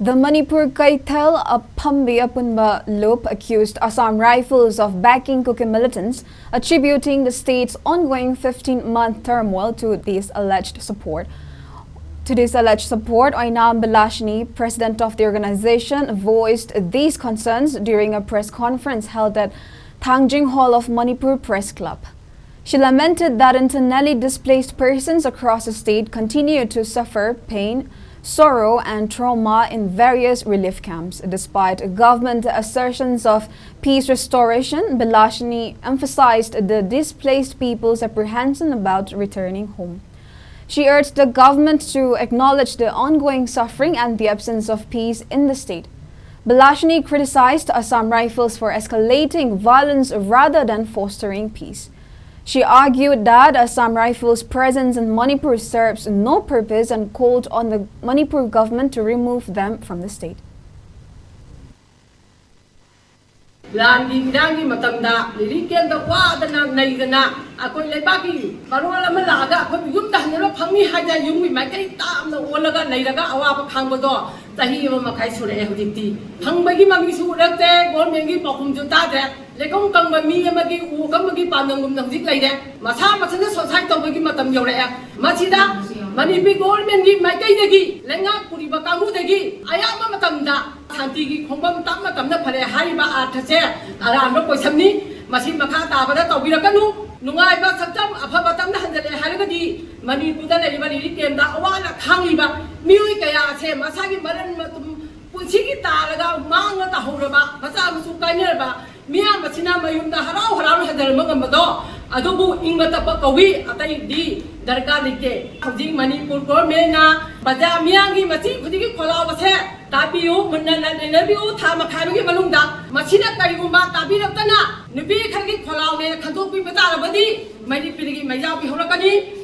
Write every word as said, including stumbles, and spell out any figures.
The Manipur Kaithal Aphambi Apunba Lup accused Assam Rifles of backing Kuki militants, attributing the state's ongoing fifteen-month turmoil to this alleged support. To this alleged support, Oinam Bilashini, president of the organization, voiced these concerns during a press conference held at Thangjing Hall of Manipur Press Club. She lamented that internally displaced persons across the state continue to suffer pain, sorrow, and trauma in various relief camps. Despite government assertions of peace restoration, Bilashini emphasized the displaced people's apprehension about returning home. She urged the government to acknowledge the ongoing suffering and the absence of peace in the state. Bilashini criticized Assam Rifles for escalating violence rather than fostering peace. She argued that Assam Rifles' presence in Manipur serves no purpose and called on the Manipur government to remove them from the state. ꯂꯥꯟꯒꯤ ꯏꯔꯥꯡꯒꯤ ꯃꯇꯝꯗ relief ꯀꯦꯝꯞꯇ ꯋꯥꯗꯅ ꯅꯩꯗꯅ ꯑꯩꯈꯣꯏ ꯂꯩꯕꯥꯛꯀꯤ ꯃꯔꯣꯜ ꯑꯃ ꯂꯥꯛꯑꯒ ꯑꯩꯈꯣꯏꯕꯨ ꯌꯨꯝꯗ ꯍꯟꯅꯕ ꯐꯪꯅꯤ ꯍꯥꯏꯗꯅ ꯌꯨꯝꯒꯤ ꯃꯥꯏꯀꯩ ꯇꯥꯝꯅ ꯑꯣꯜꯂꯒ ꯂꯩꯔꯒ ꯑꯋꯥꯕ ꯈꯥꯡꯕꯗꯣ ꯆꯍꯤ ꯑꯃ ꯃꯈꯥꯏ ꯁꯨꯔꯛꯑꯦ꯫ ꯍꯧꯖꯤꯛꯇꯤ ꯐꯪꯕꯒꯤ ꯃꯃꯤꯁꯨ ꯎꯔꯛꯇꯦ, ꯒꯣꯔꯃꯦꯟꯒꯤ ꯄꯥꯎꯈꯨꯝꯁꯨ ꯇꯥꯗ꯭ꯔꯦ꯫ ꯂꯩꯀꯪ ꯀꯪꯕ ꯃꯤ ꯑꯃꯒꯤ ꯎ ꯀꯝꯕꯒꯤ ꯄꯥꯟꯗꯝꯒꯨꯝꯅ ꯍꯧꯖꯤꯛ ꯂꯩꯔꯦ꯫ ꯃꯁꯥ ꯃꯊꯟꯇ ꯁꯣꯁꯥꯏꯠ ꯇꯧꯕꯒꯤ ꯃꯇꯝ ꯌꯧꯔꯛꯑꯦ꯫ ꯃꯁꯤꯗ ꯃꯅꯤꯄꯨꯔ ꯒꯣꯔꯃꯦꯟꯒꯤ ꯃꯥꯏꯀꯩꯗꯒꯤ ꯂꯩꯉꯥꯛ ꯄꯨꯔꯤꯕ ꯀꯥꯡꯕꯨꯗꯒꯤ ꯑꯌꯥꯝꯕ ꯃꯇꯝꯗ ꯁꯥꯟꯇꯤꯒꯤ ꯈꯣꯡꯐꯝ ꯇꯞꯅ ꯇꯞꯅ ꯐꯔꯦ ꯍꯥꯏꯔꯤꯕ ꯑꯥꯔꯊꯁꯦ ꯑꯔꯥꯟꯕ ꯀꯣꯏꯁꯟꯅꯤ꯫ ꯃꯁꯤ ꯃꯈꯥ ꯇꯥꯕꯗ ꯇꯧꯕꯤꯔꯛꯀꯅꯨ꯫ ꯅꯨꯡꯉꯥꯏꯕ ꯁꯛꯇꯝ ꯑꯐꯕ ꯇꯞꯅ ꯍꯟꯖꯤꯜꯂꯦ ꯍꯥꯏꯔꯒꯗꯤ ꯃꯅꯤꯄꯨꯔꯗ ꯂꯩꯔꯤꯕ ꯔꯤꯂꯤꯐ ꯀꯦꯝꯞꯇ ꯑꯋꯥꯅ ꯈꯥꯡꯂꯤꯕ ꯃꯤꯑꯣꯏ ꯀꯌꯥ ꯑꯁꯦ ꯃꯁꯥꯒꯤ ꯃꯔꯟ ꯃꯇꯨꯝ ꯄꯨꯟꯁꯤꯒꯤ ꯇꯥꯜꯂꯒ ꯃꯥꯡꯅ ꯇꯥꯍꯧꯔꯕ ꯃꯆꯥ ꯃꯁꯨ ꯀꯥꯏꯅꯔꯕ ꯃꯤꯌꯥꯝ ꯑꯁꯤꯅ ꯃꯌꯨꯝꯗ ꯍꯔꯥꯎ ꯍꯔꯥꯎꯅ ꯍꯟꯖꯤꯟꯕ ꯉꯝꯕꯗꯣ ꯑꯗꯨꯕꯨ ꯏꯪꯕ ꯇꯞꯄ ꯀꯧꯏ, ꯑꯇꯩꯗꯤ ꯗꯔꯀꯥꯔ ꯂꯩꯇꯦ꯫ ꯍꯧꯖꯤꯛ ꯃꯅꯤꯄꯨꯔ ꯒꯣꯔꯃꯦꯟꯅ ꯕꯖꯥꯔ ꯃꯤꯌꯥꯝꯒꯤ ꯃꯆꯤ ꯈꯨꯗꯤꯡꯒꯤ ꯈꯣꯜꯂꯥꯎ ꯑꯁꯦ ꯇꯥꯕꯤꯌꯨ, ꯃꯨꯟꯅ ꯅꯩꯅꯕꯤꯌꯨ꯫ ꯊꯥ ꯃꯈꯥꯏ ꯑꯃꯒꯤ ꯃꯅꯨꯡꯗ ꯃꯁꯤꯅ ꯀꯔꯤꯒꯨꯝꯕ ꯇꯥꯕꯤꯔꯛꯇꯅ ꯅꯨꯄꯤ ꯈꯔꯒꯤ ꯈꯣꯜꯂꯥꯎꯅꯦꯅ ꯈꯟꯗꯣꯛꯄꯤꯕ ꯇꯥꯔꯕꯗꯤ ꯃꯅꯤꯄꯨꯔꯒꯤ ꯃꯩꯖꯥꯎ ꯄꯤꯍꯧꯔꯛꯀꯅꯤ꯫